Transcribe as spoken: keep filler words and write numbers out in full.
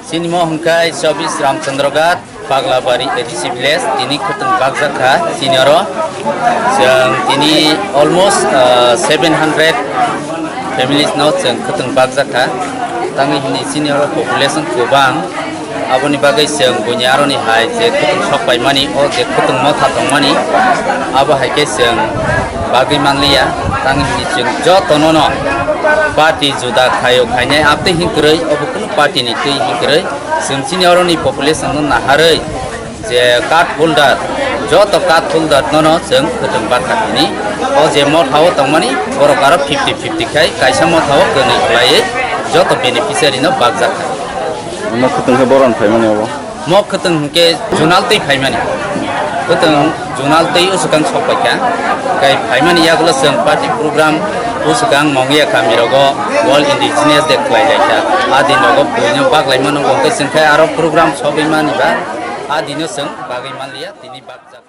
Chini mo hwnkhe chobbish Ramchandra Ghat, Paglabari A D C village, tini khwtwng bakjak kha chini oro. Chwng tini almost, ah, seven hundred families no chwng khwtwng bakjak kha. Tangwi hwnwi chini oro population kwbang. Aboni bagwi chwng buini aroni hai je khwtwng sok paimani, o je khwtwng motha tongmani, abo hai khe chwng bagwi manliya. Tangwi hwnwi chwng jotono no party juda khaio khainai, abtwi hinkwrwi, obo kunu party ni twi hinkwrwi. Chwng chini oroni population no naharwi je card holder, joto card holder no no chwng khwtwng bakha hini. O je motha o tongmani borok aro fifty fifty khai kaisa motha o kwnwi khlaiwi joto beneficiary no bakjak kha. Omo khwtwng khe boron phaimani obo? Mo khwtwng hwnkhe junal twi phaimani. Khwtwng junal twi usukang sok paikha. Kai phaimani yagulo chwng party program usukang Mongya kami rogo World Indigenous Day khlai laikha. A din rogo buino baglai mano, hwnkhe chwng khe aro program sogwi mani ba a dino chwng bagwi manliya, tini bakjak.